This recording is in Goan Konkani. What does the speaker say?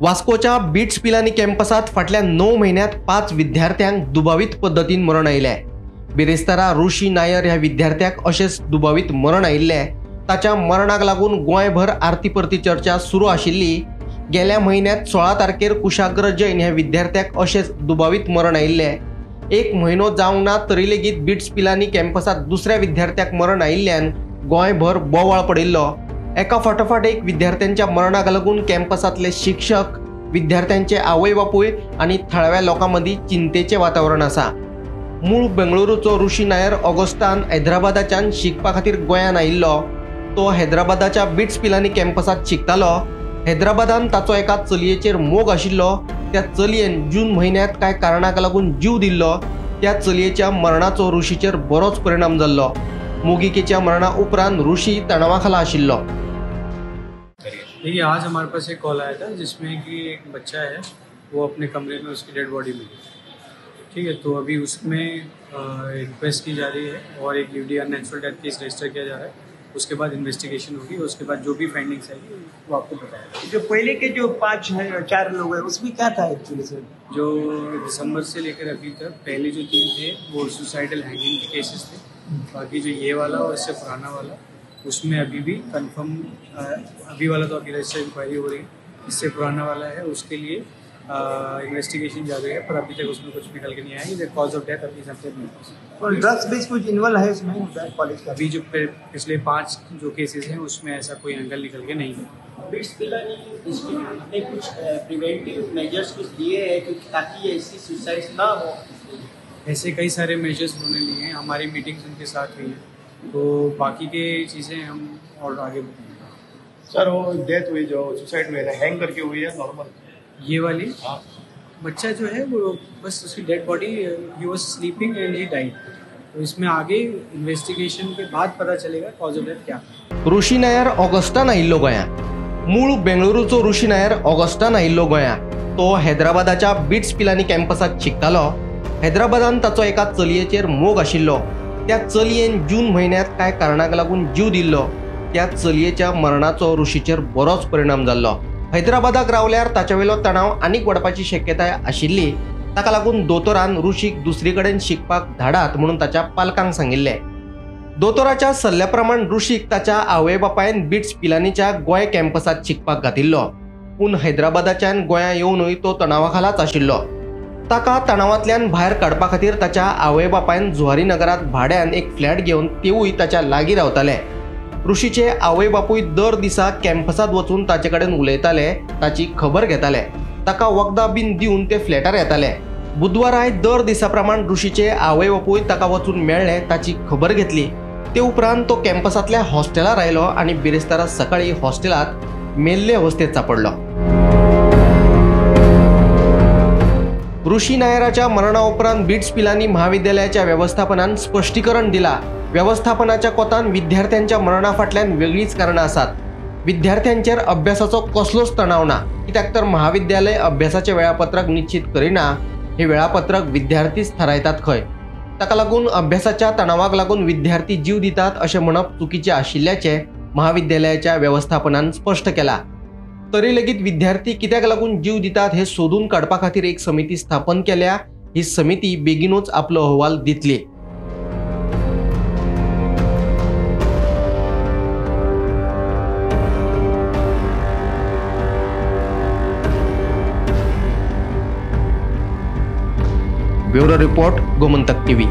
वास्कोच्या बिट्स पिलानी कॅम्पसात फाटल्या 9 म्हयन्यांत 5 विद्यार्थ्यांक दुबावीत पद्दतीन मरण आयलें। बिरेस्तारा ऋषी नायर ह्या विद्यार्थ्याक अशेंच दुबावीत मरण आयिल्लें। ताच्या मरणाक लागून गोंयभर आरती परती चर्चा सुरू आशिल्ली। गेल्या म्हयन्यांत 16 तारखेर कुशाग्र जैन ह्या विद्यार्थ्याक अशेंच दुबावीत मरण आयिल्लें। एक म्हयनो जावंक ना तरी लेगीत बिट्स पिलानी कॅम्पसात दुसऱ्या विद्यार्थ्याक मरण आयिल्ल्यान गोंयभर बोवाळ पडिल्लो। एका फाटोफाट एक विद्यार्थ्यांच्या मरणाक लागून कॅम्पसांतले शिक्षक, विद्यार्थ्यांचे आवय बापूय आनी थळाव्या लोकां मदीं चिंतेचें वातावरण आसा। मूळ बेंगळुरूचो ऋषी नायर ऑगस्टान हैदराबादाच्यान शिकपा खातीर गोंयांत आयिल्लो। तो हैदराबादाच्या बिट्स पिलानी कॅम्पसांत शिकतालो। हैदराबादान ताचो एका चलयेचेर मोग आशिल्लो। त्या चलयेन जून म्हयन्यांत कांय कारणाक लागून जीव दिल्लो। त्या चलयेच्या मरणाचो ऋषीचेर बरोच परिणाम जाल्लो। मोगिकेच्या मरणा उपरांत ऋषी तणावा खाला आशिल्लो। देखिए, आज हमारे पास एक कॉल आया था जिसमें कि एक बच्चा है, वो अपने कमरे में उसकी डेड बॉडी मिली। ठीक है, तो अभी उसमें रिक्वेस्ट की जा रही है और एक UD unnatural death case register किया जा रहा है। उसके बाद इन्वेस्टिगेशन होगी, उसके बाद जो भी फाइंडिंग्स आएगी वो आपको बताया। जो पहले के जो 5 4 लोग हैं उसमें क्या था एक्चुअली सर? जो दिसंबर से लेकर अभी तक पहले जो 3 थे वो सुसाइडल हैंगिंग के केसेस थे। बाकी जो ये वाला और इससे पुराना वाला उसमें अभी भी कंफर्म, अभी वाला तो अभी रजिस्टर इंक्वायरी हो रही है, इससे पुराना वाला है उसके लिए इन्वेस्टिगेशन जारी है, पर अभी तक उसमें कुछ निकल के नहीं आया। कॉज ऑफ डेथ अभी सबसे नहीं। और ड्रग्स भी कुछ इन्वॉल्व है इसमें कॉलेज का? अभी जो पिछले 5 जो केसेस हैं उसमें ऐसा कोई एंगल निकल के नहीं है। बिट्स पिलानी इंस्टीट्यूट ने कुछ प्रिवेंटिव मेजर्स कुछ दिए हैं क्योंकि ताकि ऐसी सुसाइड्स ना हो? ऐसे कई सारे मेजर्स उन्होंने लिए हैं, हमारी मीटिंग्स उनके साथ हुई हैं, तो बाकी के चीज़ें हम और आगे बताएंगे। सर, वो डेथ हुई जो सुसाइड हुई है, हैंग करके हुई है नॉर्मल? ये वाली बच्चा जो है वो बस उसकी dead body, he was sleeping and he died. तो इसमें आगे इन्वेस्टिगेशन के बाद पता चलेगा कॉज ऑफ डेथ क्या। ऋषी नायर ऑगस्टान आयिल्लो गोंयांत। मूळ बेंगळुरूचो ऋषी नायर ऑगस्टान आयिल्लो गोंयांत। तो हैदराबादाच्या बिट्स पिलानी कॅम्पसात शिकतालो। हैदराबादान ताचो एका चलयेचेर मोग आशिल्लो। त्या चलयेन जून म्हयन्यांत कांय कारणाक लागून जीव दिल्लो। त्या चलयेच्या मरणाचो ऋषीचेर बरोच परिणाम जाल्लो। हैदराबादाक रावल्यार ताचे वयलो तणाव आनीक वाडपाची शक्यताय आशिल्ली। ताका लागून दोतोरान ऋषीक दुसरी कडेन शिकपाक धाडात म्हणून ताच्या पालकांक सांगिल्लें। दोतोराच्या सल्ल्या प्रमाण ऋषीक ताच्या आवय बापायन बिट्स पिलानीच्या गोंय कॅम्पसात शिकपाक घातिल्लो। पूण हैदराबादाच्यान गोंया येवनूय तो तणावा खालाच आशिल्लो। ताका तणावांतल्यान भायर काडपा खातीर ताच्या आवय बापायन जुहारी नगरात भाड्यान एक फ्लॅट घेवन तेवूय ताच्या लागीं रावताले। ऋषीचे आवय बापूय दर दिसा कॅम्पसात वचून ताचे कडेन उलयताले, ताची खबर घेताले, ताका वखदां बीन दिवन ते फ्लॅटार येताले। बुधवाराय दर दिसा प्रमाण ऋषीचे आवय बापूय ताका वचून मेळ्ळे, ताची खबर घेतली। ते उपरांत तो कॅम्पसांतल्या हॉस्टेलार आयलो आनी बिरेस्तारा सकाळीं हॉस्टेलांत मेल्ले अवस्थेंत सांपडलो। ऋषी नायराच्या मरणा उपरांत बिट्स पिलानी महाविद्यालयाच्या वेवस्थापनान स्पश्टीकरण दिला। वेवस्थापनाच्या कोतान विद्यार्थ्यांच्या मरणा फाटल्यान वेगळीच कारणां आसात। विद्यार्थ्यांचेर अभ्यासाचो कसलोच तणाव ना, कित्याक तर महाविद्यालय अभ्यासाचें वेळापत्रक निश्चित करिना। हे वेळापत्रक विद्यार्थीच थारायतात खंय। ताका लागून अभ्यासाच्या तणावाक लागून विद्यार्थी जीव दितात अशें म्हणप चुकीचें आशिल्ल्याचें महाविद्यालयाच्या वेवस्थापनान स्पश्ट केलां। तरी लेगीत विद्यार्थी कित्याक लागून जीव दितात हे सोदून काडपा खातीर एक समिती स्थापन केल्या। ही समिती बेगीनूच आपलो अहवाल दितली। Bureau report, Gomantak TV.